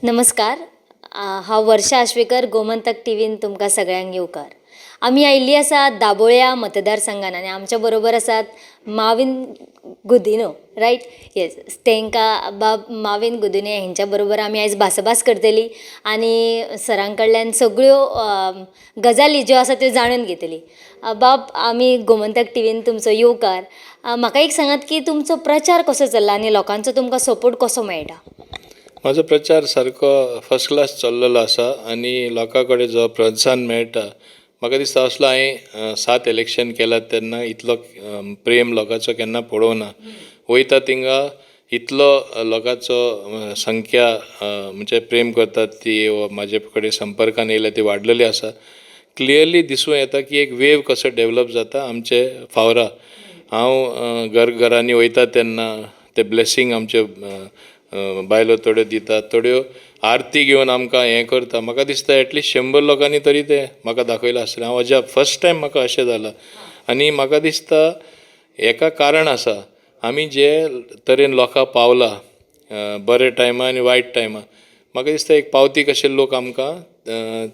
नमस्कार, हांव वर्षा आश्वेकर. गोमंतक टिवीन तुमकां सगळ्यांक येवकार. आमी आयिल्ली आसा दाबोळ्या मतदारसंघान आनी आमच्या बरोबर आसात माविन गुदिन्हो. रायट, येस. तांकां बाब माविन गुदिन्हो हेंच्या बरोबर आमी आयज भासाभास करतली आनी सरां कडल्यान सगळ्यो गजाली ज्यो आसा त्यो जाणून घेतली. बाब, आमी गोमंतक टिवीन तुमचो येवकार. म्हाका एक सांगात की तुमचो प्रचार कसो चल्ला आनी लोकांचो तुमकां सपोर्ट कसो मेळटा? म्हाजो प्रचार सारको फस्ट क्लास चल्लेलो आसा आनी लोकां कडेन जो प्रोत्साहन मेळटा, म्हाका दिसता असलो हांवें सात इलेक्शन केलात तेन्ना इतलो प्रेम लोकांचो केन्ना पळोवंक ना. वयता थिंगां इतलो लोकांचो संख्या म्हणजे प्रेम करतात ती म्हाजे कडेन संपर्कांत येयल्या ती वाडलेली आसा. क्लियरली दिसून येता की एक वेव कसो डॅवलप जाता आमचे फावरा. हांव घर घरांनी वयता तेन्ना ते ब्लॅसींग आमचे बायलो थोड्यो दितात, थोड्यो आरती घेवन आमकां हें करता. म्हाका दिसता एटलिस्ट 100 लोकांनी तरी तें म्हाका दाखयलां आसतलें. हांव अजाप, फस्ट टायम म्हाका अशें जालां आनी म्हाका दिसता हेका कारण आसा, आमी जे तरेन लोकां पावला बरे टायमार आनी वायट टायमार, म्हाका दिसता एक पावती कशे लोक आमकां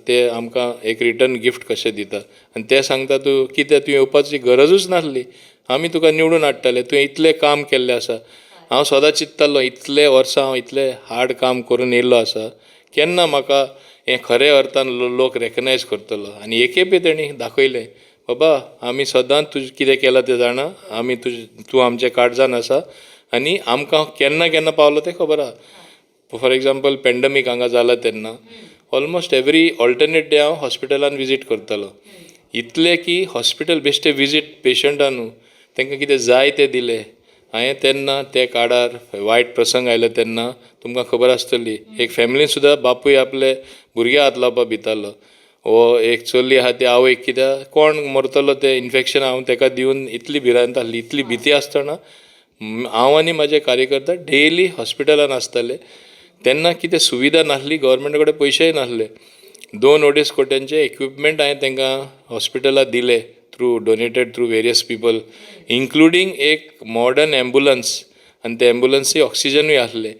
ते आमकां एक रिटर्न गिफ्ट कशें दितात आनी ते सांगता, तूं कितें, तुवें येवपाची गरजूच नासली, आमी तुका निवडून हाडटले, तुवें इतलें काम केल्लें आसा. हांव सदां चिंत्तालो, इतले वर्सां हांव इतलें हार्ड काम करून येयल्लो आसा, केन्ना म्हाका हें खरें अर्थान लोक रॅकगनायज करतलो? आनी हे खेपे तेणी दाखयलें, बाबा, आमी सदांच तुजें कितें केलां तें जाणा, आमी तुजें, तूं आमच्या काळजान आसा आनी आमकां केन्ना केन्ना पावलो तें खबर आहा. फॉर एग्जांपल, पँडमीक हांगा जाला तेन्ना ऑलमोस्ट एवरी ऑल्टरनेट डे हांव हॉस्पिटलान विजीट करतालो. इतलें की हॉस्पिटल बेश्टे विजीट पेशंटा न्हू, तेंकां कितें जाय तें दिलें हांवें तेन्ना. ते काळार वायट प्रसंग आयले तेन्ना तुमकां खबर आसतली, एक फॅमिली सुद्दां बापूय आपले भुरग्याक हात लावपाक भितालो. वो एक चली आहा ती आवयक, कित्याक कोण मरतलो तें इन्फेक्शन हांव तेका दिवन, इतली भिरांत आसली. इतली भिती आसतना हांव आनी म्हाजे कार्यकर्ते डेली हॉस्पिटलान आसताले. तेन्ना कितें सुविधा नासली, गव्हर्मेंटा कडेन पयशेय नासले. दोन अडेज कोट्यांचे इक्विपमेंट हांवें तांकां हॉस्पिटलाक दिले through donated through various people, including एक मॉडर्न एम्बुलंस आनी ते एम्बुलन्सी ऑक्सिजनूय आसले.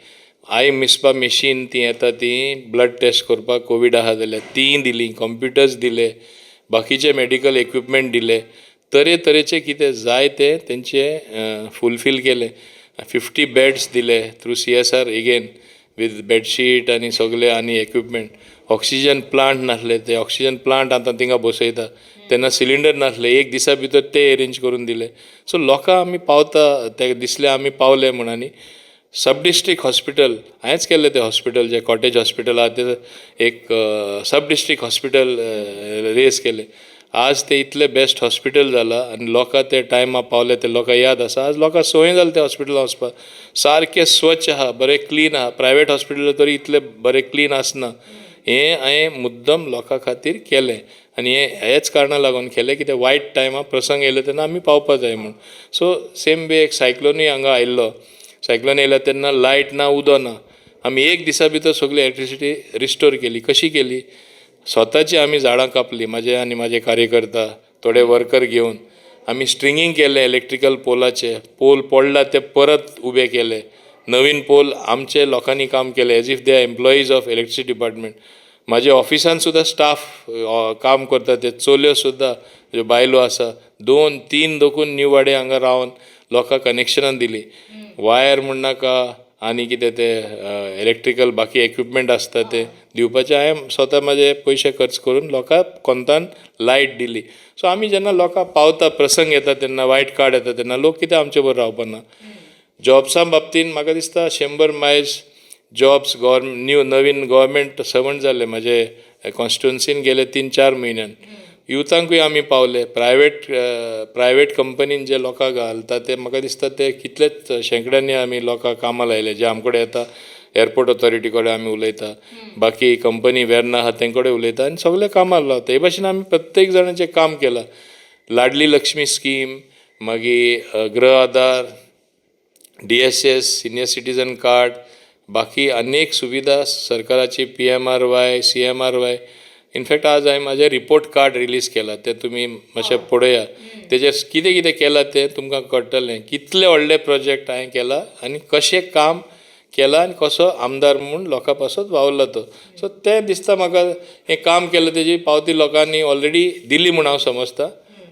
I मिसपा मशीन ती येता ती ब्लड टेस्ट करपाक कोवीड आहा जाल्यार, तीय दिली. कंप्युटर्स दिले, बाकीचे मॅडिकल इक्विपमेंट दिले. तरेतरेचे कितें जाय तें तेंचे फुलफील केले. 50 बेड्स दिले through CSR again, with bedsheet आनी सगले आनी इक्विपमेंट. ऑक्सिजन प्लांट नासले, ते ऑक्सिजन प्लांट आतां थिंगा बसयता. तेन्ना सिलिंडर नासले, एक दिसा भितर ते एरेंज करून दिले. सो लोकां आमी पावता, ते दिसले आमी पावले म्हूण. आनी सब डिस्ट्रिक्ट हॉस्पिटल हांवेंच केल्लें. तें हॉस्पिटल जें कॉटेज हॉस्पिटल आहा, तें एक सब डिस्ट्रिक्ट हॉस्पिटल रेज केलें. आज तें इतलें बेस्ट हॉस्पिटल जालां आनी लोकां ते टायमार पावले ते लोकांक याद आसा. आज लोकांक संवय जाल्या त्या हॉस्पिटलान वचपाक. सारकें स्वच्छ आहा, बरें क्लीन आहा. प्रायवेट हॉस्पिटल तरी इतलें बरें क्लीन आसना. हें हांवें मुद्दम लोकां खातीर केलें आनी हें हेच कारणा लागून केलें, कित्याक वायट टायमार प्रसंग येयलो तेन्ना आमी पावपा जाय म्हूण. सो सेम वे एक सायक्लोनूय हांगा आयिल्लो. सायक्लोन येयलो तेन्ना लायट ना, उदक ना. आमी एक दिसा भितर सगली इलेक्ट्रिसिटी रिस्टोर केली. कशी केली? स्वताची आमी झाडां कापली, म्हाजे आनी म्हाजे कार्यकर्ता थोडे वर्कर घेवन आमी स्ट्रिंगींग केलें इलेक्ट्रिकल पोलाचें. पोल पडला ते परत उबे केले. नवीन पोल आमचे लोकांनी काम केलें, as if they are employees of electricity department. म्हाज्या ऑफिसान सुद्दां स्टाफ काम करता, ते चलयो सुद्दां, ज्यो बायलो आसा, दोन तीन दोकून न्यू वाडे हांगा रावन लोकांक कनेक्शनां दिलीं. वायर म्हणनाका आनी कितें ते इलेक्ट्रिकल बाकी इक्विपमेंट आसता ते दिवपाचे, हांवें स्वता म्हाजे पयशे खर्च करून लोकांक कोंतान लायट दिली. सो आमी जेन्ना लोकांक पावता, प्रसंग येता तेन्ना, वायट काळ येता तेन्ना लोक कित्याक आमचे बरोबर रावपाना? जॉब्सां बाबतीन म्हाका दिसता 100 मायज जॉब्स गव्हर्मेंट न्यू नवीन गव्हर्मेंट सर्वंट जाले म्हाजे कॉन्स्टिट्युन्सीन गेले 3-4 म्हयन्यान. युथांकूय आमी पावले. प्रायवेट प्रायवेट कंपनीन जे लोकांक घालता ते म्हाका दिसता ते कितलेच शेंकड्यांनी आमी लोकांक कामां लायले, जे आम कडेन येता. एअरपोर्ट ऑथॉरिटी कडेन आमी उलयता, बाकी कंपनी वेर्ना आहा तें कडेन उलयता आनी सगळे कामाक लावता. हे भाशेन आमी प्रत्येक जाणाचें काम केलां. लाडली लक्ष्मी स्कीम, मागीर गृह आधार, डीएसएस, सिनियर सिटीजन कार्ड, बाकी अनेक सुविधा सरकाराची, पीएमआरवाय, सीएमआरवाय. इनफॅक्ट आज हांवें म्हाजें रिपोर्ट कार्ड रिलीज केलां, तें तुमी मातशें पळयात. तेजेर कितें कितें केलां तें तुमकां कळटलें, कितले व्हडले प्रोजेक्ट हांवें केला आनी कशें काम. केला आनी कसो आमदार म्हूण लोकां पासत वावुरला तो. सो तें दिसता म्हाका हें काम केलां तेजी पावती लोकांनी ऑलरेडी दिली म्हूण हांव समजतां.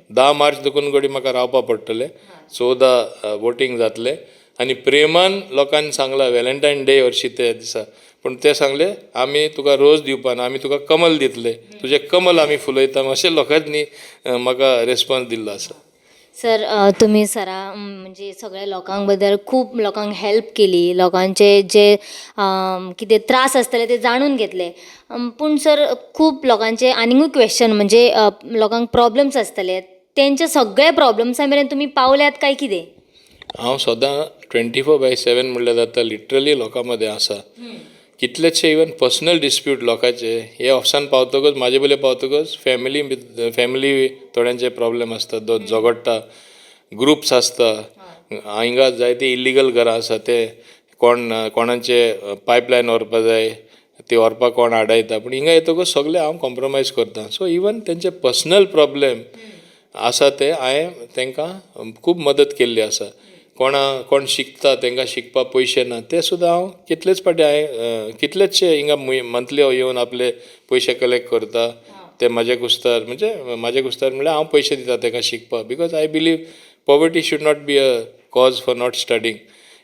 10 मार्च देखून घडये म्हाका रावपा पडटलें. 14 वोटींग जातलें आनी प्रेमान लोकांनी सांगलां, वेलंटायन डे हरशीं त्या दिसा, पूण ते सांगले, आमी तुका रोज दिवपाना, आमी तुका कमल दितले, तुजें कमल आमी फुलयता, अशें लोकांनी म्हाका रिस्पोन्स दिल्लो आसा. सर, तुमी सरा म्हणजे सगळ्या लोकांक बद्दल खूब लोकांक हेल्प केली, लोकांचे जे कितें त्रास आसतले ते जाणून घेतले. पूण सर, खूब लोकांचे आनीकूय क्वेश्चन, म्हणजे लोकांक प्रोब्लम्स आसतले, तेंच्या सगळ्या प्रोब्लम्सां मेरेन तुमी पावल्यात काय कितें? हांव सदां 24/7 म्हणल्यार जाता, लिटरली लोकां मदें आसा. कितलेशे इवन पर्सनल डिस्प्यूट लोकांचे हे ऑफिसान पावतकच, म्हाजे कडेन पावतकच, फॅमिली फॅमिली थोड्यांचे प्रोब्लम आसता, झगडटा, ग्रुप्स आसता. हिंगा जायते इलिगल घरां आसा, ते कोण कोणाचे पायपलायन व्हरपा जाय, ती व्हरपाक कोण आडायता. पूण हिंगा येतकच सगळें हांव कॉम्प्रोमायज करता. सो इवन तेंचे पर्सनल प्रोब्लम आसा ते हांवें तांकां खूब मदत केल्ली आसा. कोणा कोण शिकता, तांकां शिकपाक पयशे ना, ते सुद्दां हांव कितलेच फावटी हांवें कितलेशे हिंगा मंथली येवन आपले पयशे कलेक्ट करता. ते म्हाजे कुस्तार, म्हणजे म्हाजे कुस्तार म्हणल्यार हांव पयशे दिता तांकां शिकपाक, because I believe poverty should not be a cause for not studying.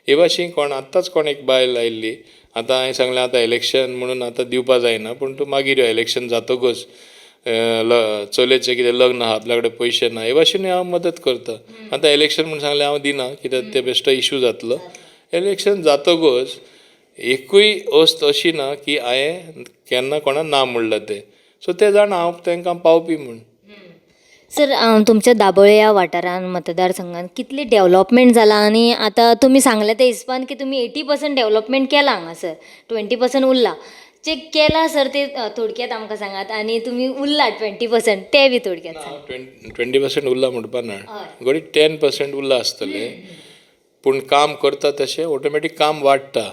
हे भाशेन कोण आत्ताच कोण एक बायल आयिल्ली. आतां हांवें सांगलें, आतां इलेक्शन म्हणून आतां दिवपा जायना, पूण तूं मागीर यो इलेक्शन जातकच, चलयेचें कितें लग्न आहा, आपल्या कडेन पयशे ना, हे भाशेनूय हांव मदत करता. आतां इलेक्शन म्हूण सांगलें, हांव दिना, कित्याक ते बेश्टो इशू जातलो. इलेक्शन जातकच एकूय वस्त अशी ना की हांवें केन्ना कोणाक ना म्हणलां तें. सो ते जाणा हांव तांकां पावपी म्हूण. सर, तुमच्या दाबोळे ह्या वाठारांत, मतदारसंघात कितली डेवलोपमेंट जालां आनी आतां तुमी सांगलें ते हिसपान की तुमी 80% डेवलोपमेंट केलां, हांगासर 20% उरलां. जें केलां सर, तें थोडक्यांत आमकां सांगात आनी तुमी उरला 20% तें बी थोडक्यात सांगात. 20% उरला म्हणपा ना, घडये 10% उरला आसतलें. पूण काम करता तशें ऑटोमॅटीक काम वाडटा.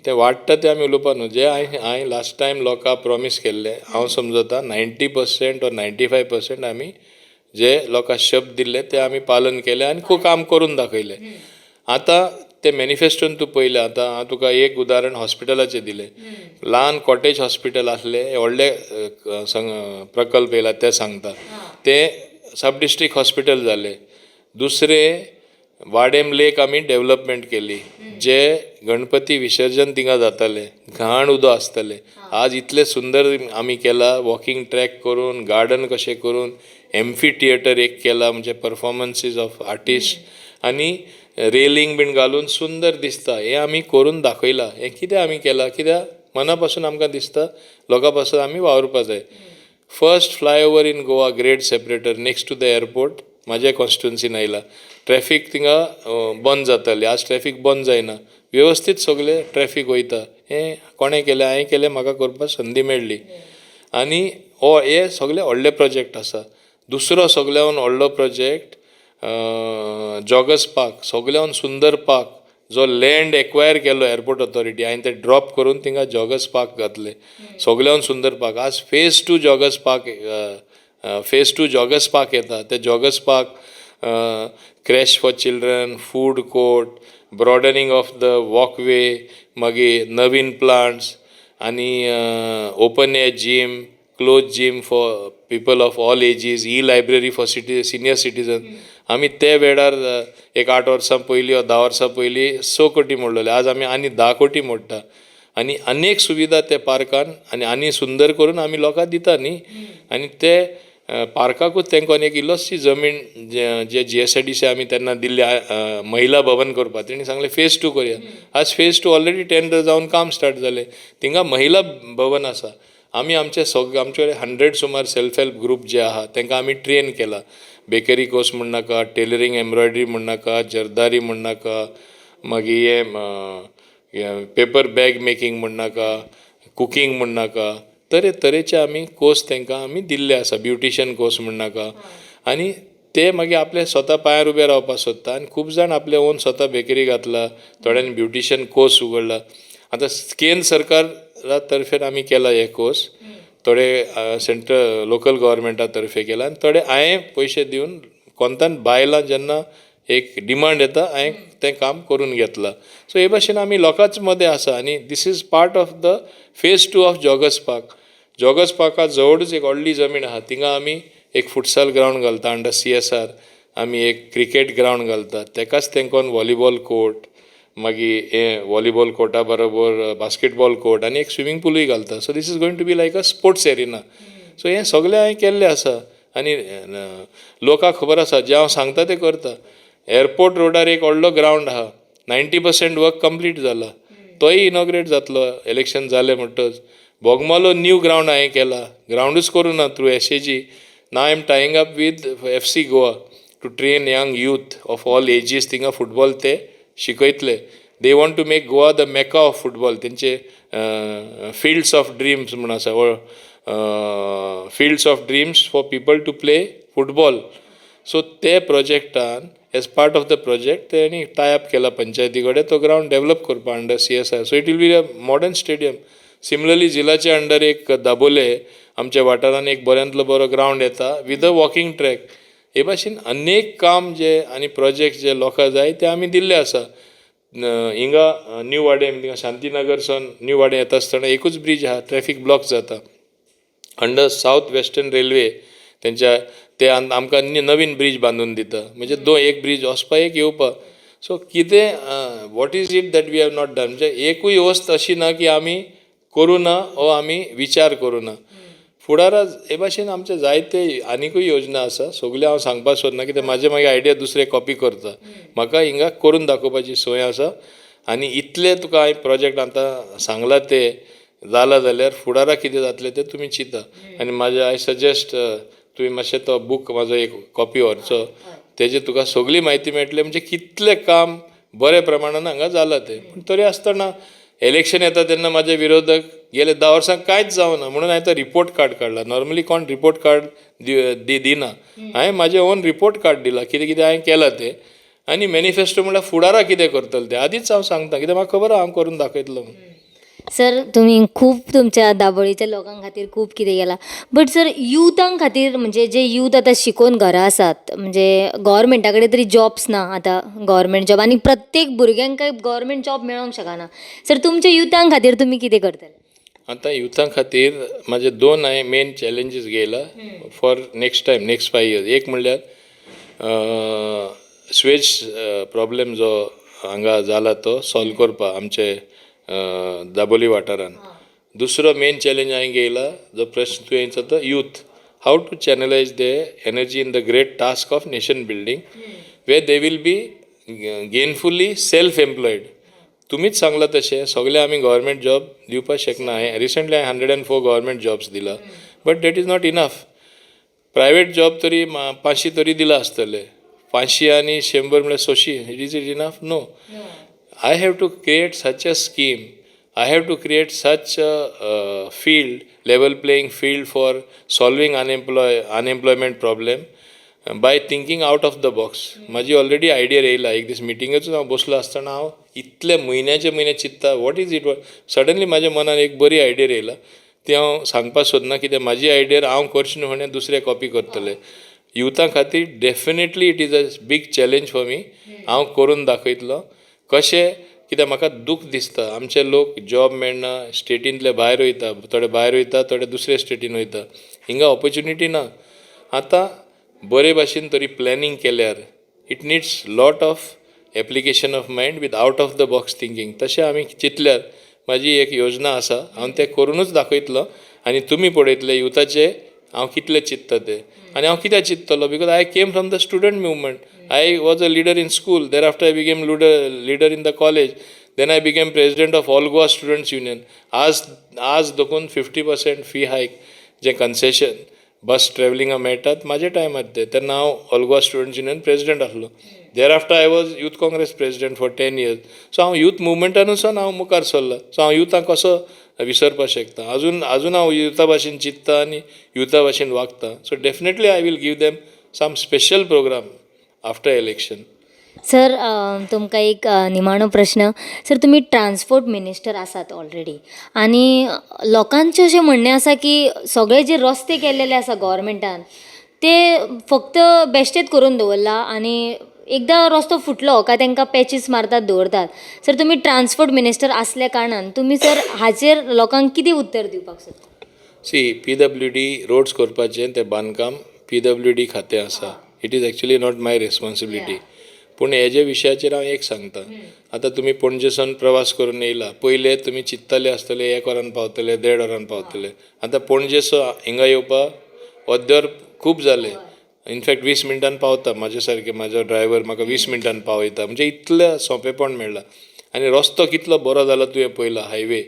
तें वाडटा तें आमी उलोवपा न्हू. जें हांवें लास्ट टायम लोकांक प्रोमीस केल्लें, हांव समजता 90% or 95% आमी जे लोकांक शब्द दिल्ले ते आमी पालन केलें आनी खूब काम करून दाखयलें. आतां ते मॅनिफेस्टोन तूं पळयलें. आतां हांव तुका एक उदाहरण हॉस्पिटलाचें दिलें. ल्हान कॉटेज हॉस्पिटल आसलें, व्हडले प्रकल्प येयला ते सांगता, ते सब डिस्ट्रिक्ट हॉस्पिटल जालें. दुसरें, वाडेम लेक आमी डेवलपमेंट केली. जे गणपती विसर्जन थिंगा जातालें, घाण उदक आसतालें, आज इतलें सुंदर आमी केलां, वॉकिंग ट्रॅक करून, गार्डन कशें करून, एम्फी थिएटर एक केला, म्हणजे परफॉर्मन्सीस ऑफ आर्टिस्ट आनी रेलिंग बीन घालून सुंदर दिसता. हें आमी करून दाखयलां. हें कित्याक आमी केलां? कित्याक मना पासून आमकां दिसता लोकां पासून आमी वावुरपा जाय. First flyover in Goa, grade separator, next to the airport, म्हाज्या कॉन्स्टिट्युन्सीन आयला. ट्रॅफीक थिंगा बंद जाताली, आज ट्रॅफीक बंद जायना, वेवस्थीत सगळें ट्रॅफीक वयता. हें कोणें केलें? हांवें केलें. म्हाका करपाक संदी मेळ्ळी. आनी हो हे सगळे व्हडले प्रोजेक्ट आसा. दुसरो सगळ्याहून व्हडलो प्रोजेक्ट जॉगर्स पार्क. सगळ्याहून सुंदर पार्क जो लँड एक्वायर केलो एअरपोर्ट ऑथॉरिटी, हांवें ते ड्रॉप करून थिंगा जॉगर्स पार्क घातले. सगळ्याहून सुंदर पार्क. आज phase two joggers park, phase two joggers park येता. ते joggers park, creche for children, food court, broadening of the walkway, मागीर नवीन प्लांट्स आनी open air gym, close gym for people of all ages, e library for city senior citizen. आमी ते वेळार एक 8 वर्सां पयलीं वा 10 वर्सां पयलीं 6 कोटी मोडलेले, आज आमी आनी 10 कोटी मोडटा आनी अनेक सुविधा त्या पार्कान आनी आनी सुंदर करून आमी लोकांक दिता न्ही. आनी ते पार्काकूच तेंकोन एक इल्लोशी जमीन जे जीएसआयडीसी आमी तेन्ना दिल्ली महिला भवन करपाक, तेणी सांगलें फेज टू करया. आज फेज टू ऑलरेडी टेंडर जावन काम स्टार्ट जालें. थिंगा महिला भवन आसा. आमी आमचे सगळे, आमचे कडेन 100 सुमार सेल्फ हेल्प ग्रूप जे आहा, तांकां आमी ट्रेन केला. बेकरी कोर्स म्हणनाका, टेलरींग एम्ब्रॉयडरी म्हणनाका, जरदारी म्हणनाका, मागीर हें पेपर बॅग मेकींग म्हणनाका, कुकींग म्हणनाका, तरे तरेचे आमी कोर्स तांकां आमी दिल्ले आसा. ब्युटिशन कोर्स म्हणनाका. आनी ते मागीर आपले स्वता पांयार उबे रावपाक सोदता आनी खूब जाण आपले ओन स्वता बेकरी घातला, थोड्यांनी ब्युटिशन कोर्स उगडला. आतां केंद्र सरकारा तर्फेन आमी केला हे कोर्स, थोडे सेंट्रल लोकल गव्हर्मेंटा तर्फे केला आनी थोडे हांवें पयशे दिवन. कोंतान बायलां जेन्ना एक डिमांड येता, हांवें तें काम करून घेतलां. सो हे भाशेन आमी लोकांच मदें आसा आनी this is part of the phase two of Joggers Park. Joggers पार्का जवळूच एक व्हडली जमीन आसा. थिंगा आमी एक फुटसाल ग्रावंड घालता अंडर सीएसआर. आमी एक क्रिकेट ग्रावंड घालतात. तेकाच तेंकोन वॉलीबॉल कोर्ट, मागीर हें वॉलीबॉल कोर्टा बरोबर बास्केटबॉल कोर्ट आनी एक स्विमींग पुलूय घालता. So this is going to be like a sports arena. So हें सगलें हांवें केल्लें आसा आनी लोकांक खबर आसा, जें हांव सांगता तें करता. एअरपोर्ट रोडार एक व्हडलो ग्रावंड आहा. 90% वर्क कंप्लीट जाला. तोय इनॉग्रेट जातलो इलेक्शन जालें म्हणटच. बोगमालो न्यू ग्रावंड हांवें केला. ग्रावंडूच करूं ना through SAG. Now I am tying up with FC Goa to train young youth of all ages. थिंगा फुटबॉल ते शिकयतले. They want to make Goa the Mecca of football. तेंचे fields of dreams म्हूण आसा, fields of dreams for people to play football. So ते प्रोजेक्टान, as part of the project, तेणी tie up केला पंचायती कडेन तो ग्रावंड डेवलप करपा under CSR. So it will be a modern stadium. Similarly, झिलाचे अंडर एक दाबोले आमच्या वाठारान एक बऱ्यांतलो बरो ग्रावंड येता विथ अ वॉकिंग ट्रॅक. हे भाशेन अनेक काम जे आनी प्रोजेक्ट जे लोकांक जाय ते आमी दिल्ले आसा. हिंगा न्यू वाडें, थिंगा शांतीनगर सावन न्यू वाडें येता आसतना एकूच ब्रीज आहा, ट्रॅफीक ब्लॉक जाता. अंडर सावथ वेस्टर्न रेल्वे तेंच्या ते आमकां नवीन ब्रीज बांदून दिता. म्हणजे दोन, एक ब्रीज वचपा, एक येवपा. सो कितें, what is it that we have not done? म्हणजे एकूय वस्त अशी ना की आमी करूं ना वो आमी विचार करूं ना. फुडाराक हे भाशेन आमचे जायते आनिकूय योजना आसा. सगल्यो हांव सांगपाक सोदना, कित्याक म्हाजे मागीर आयडिया दुसरे कॉपी करता. म्हाका हिंगा करून दाखोवपाची संवय आसा आनी इतले तुका हांवें प्रोजेक्ट आतां सांगला ते जाला जाल्यार फुडाराक कितें जातलें तें तुमी चिंता. आनी म्हाजें I suggest, तुवें मातशें तो बूक म्हाजो एक कॉपी व्हरचो. तेजेर तुका सगली म्हायती मेळटली, म्हणजे कितलें काम बऱ्या प्रमाणान हांगा जालां तें. पूण तरी आसतना इलेक्शन येता तेन्ना म्हाजे विरोधक, गेले 10 वर्सां कांयच जावना. म्हणून हांवें तो रिपोर्ट कार्ड काडला. नॉर्मली कोण रिपोर्ट कार्ड दिना. हांवें म्हाजें ओन रिपोर्ट कार्ड दिला, कितें कितें हांवें केलां तें. आनी मॅनिफेस्टो म्हणल्यार फुडाराक कितें करतले तें आदींच हांव सांगता, कित्याक म्हाका खबर आहा हांव करून दाखयतलो म्हणून. सर, तुमी खूब तुमच्या दाबोळीच्या लोकां खातीर खूब कितें केलां, बट सर, युथां खातीर, म्हणजे जे यूथ आतां शिकून घरा आसात, म्हणजे गोवोरमेंटा कडेन तरी जॉब्स ना आतां, गोवोरमेंट जॉब, आनी प्रत्येक भुरग्यांक काय गोवोरमेंट जॉब मेळोंक शकना. सर, तुमच्या युथां खातीर तुमी कितें करतले? आतां युथा खातीर म्हाजे दोन हांवें मेन चॅलेंजीस घेयला for next time, next 5 years. एक म्हणल्यार सुवेज प्रॉब्लेम जो हांगा जाला तो सॉल्व करपाक आमचे दाबोली वाठारान. दुसरो मेन चॅलेंज हांवें घेयला, जो प्रश्न तुवें विचारलो तो, youth, how to channelize the energy in the great task of nation building where they will be gainfully self employed. तुमीच सांगलां तशें सगळे आमी गव्हर्मेंट जॉब दिवपाक शकना. हांवें रिसंटली हांवें 104 गव्हर्मेंट जॉब्स दिला, but that is not enough. Private job तरी 500 तरी दिला आसतले. 500 आनी 100 म्हळ्यार 600. Is it enough? No. I have to create such a scheme. I have to create such a field, level playing field for solving unemployment problem by thinking out of the box. म्हाजी already idea येयला. एक दीस मिटिंगेचूच हांव बसलो आसतना हांव इतले म्हयन्याचे म्हयने चिंत्ता, what is it? Suddenly म्हाज्या मनान एक बरी आयडिया येयला. ती हांव सांगपाक सोदना, कित्याक म्हाजी आयडिया हांव करचे न्हू म्हणून दुसरे कॉपी करतले. युथा खातीर definitely it is a big challenge for me. हांव करून दाखयतलो कशें, कित्याक म्हाका दूख दिसता, आमचे लोक जॉब मेळना, स्टेटींतले भायर वयता, थोडे भायर वयता, थोडे दुसरे स्टेटीन वयता. हिंगा ऑपॉर्च्युनिटी ना. आतां बरे भाशेन तरी प्लॅनिंग केल्यार, it needs lot of application of mind with out of the box thinking. तशें आमी चिंतल्यार म्हाजी एक योजना आसा. हांव तें करुनूच दाखयतलो आनी तुमी पळयतले युथाचे हांव कितलें चिंत्ता तें. आनी हांव कित्याक चिंत्तलो? Because I came from the student movement. I was a leader in school. Thereafter I became leader in the college. Then I became president of All Goa Students Union. आज आज देखून 50% फी हायक जें कन्सेशन बस ट्रॅवलिंगा मेळटात, म्हाज्या टायमार तें, तेन्ना हांव all Goa students union president आसलो. Thereafter I was Youth Congress president for 10 years. So हांव यूथ मुवमेंटानुसान हांव मुखार सरला. सो हांव युथाक कसो विसरपाक शकता? अजून अजून हांव युथा भाशेन चिंत्ता आनी युथा भाशेन वागता. So definitely I will give them some special program after election. Sir, तुमकां एक निमाणो प्रश्न. सर, तुमी ट्रान्सपोर्ट मिनिस्टर आसात ऑलरेडी आनी लोकांचें अशें म्हणणें आसा की सगळे जे रस्ते केल्लेले आसा गोवोरमेंटान ते फक्त बेश्टेच करून दवरला आनी एकदां रस्तो फुटलो काय तांकां पॅचीस मारतात दवरतात. सर, तुमी ट्रान्सपोर्ट मिनिस्टर आसल्या कारणान तुमी सर हाचेर लोकांक कितें उत्तर दिवपाक सोदता? सी, पीडब्ल्यूडी रोड्स करपाचें तें बांदकाम पीडब्ल्यूडी खातें आसा. It is actually not my responsibility. पूण हेजे विशयाचेर हांव एक सांगता. आतां तुमी पणजेसान प्रवास करून येयला, पयले तुमी चिंत्ताले आसतले एक वरान पावतले, देड वरान पावतले. आतां पणजेसो हिंगा येवपाक अर्दें वर खूब जालें. इनफॅक्ट 20 मिनटान पावता. म्हाजे सारके म्हाजो ड्रायवर म्हाका 20 मिनटान पावयता. म्हणजे इतलें सोंपेपण मेळ्ळां आनी रस्तो कितलो बरो जाला तुवें पळयला. हायवे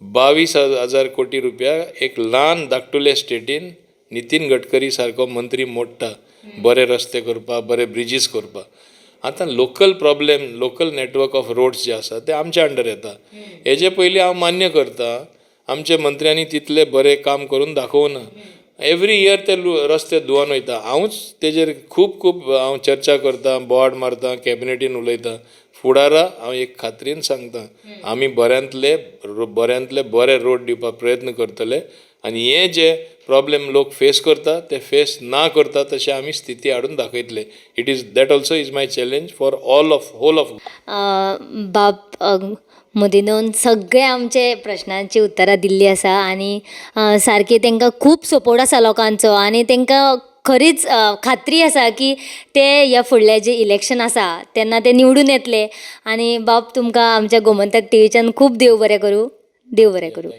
22,000 कोटी रुपया एक ल्हान धाकटुले स्टेटीन नितीन गडकरी सारको मंत्री मोडटा बरे रस्ते करपाक, बरे ब्रिजीस करपाक. आतां local problem, local network of roads जे आसा ते आमच्या अंडर येता. हेजे पयलीं हांव मान्य करता, आमच्या मंत्र्यांनी तितलें बरें काम करून दाखोवना. एवरी इयर ते रस्ते धुवन वयता. हांवूच तेजेर खूब खूब हांव चर्चा करता, बोवाळ मारता, कॅबिनेटीन उलयता. फुडारा हांव एक खात्रीन सांगता, आमी बऱ्यांतले बऱ्यांतले बरे रोड दिवपाक प्रयत्न करतले आनी हे जे प्रॉब्लेम लोक फेस करता ते फेस ना करता तशें आमी स्थिती हाडून दाखयतले. It is that also is my challenge for all of whole of बाब मुदिनोन सगळे आमचे प्रश्नांची उत्तरां दिल्ली आसा आनी सारकी तांकां खूब सपोर्ट आसा लोकांचो आनी तांकां खरीच खात्री आसा की ते ह्या फुडले जे इलेक्शन आसा तेन्ना ते निवडून येतले. आनी बाब, तुमकां आमच्या गोमंतक टिवीच्यान खूब देव बरें करूं, देव बरें करूं.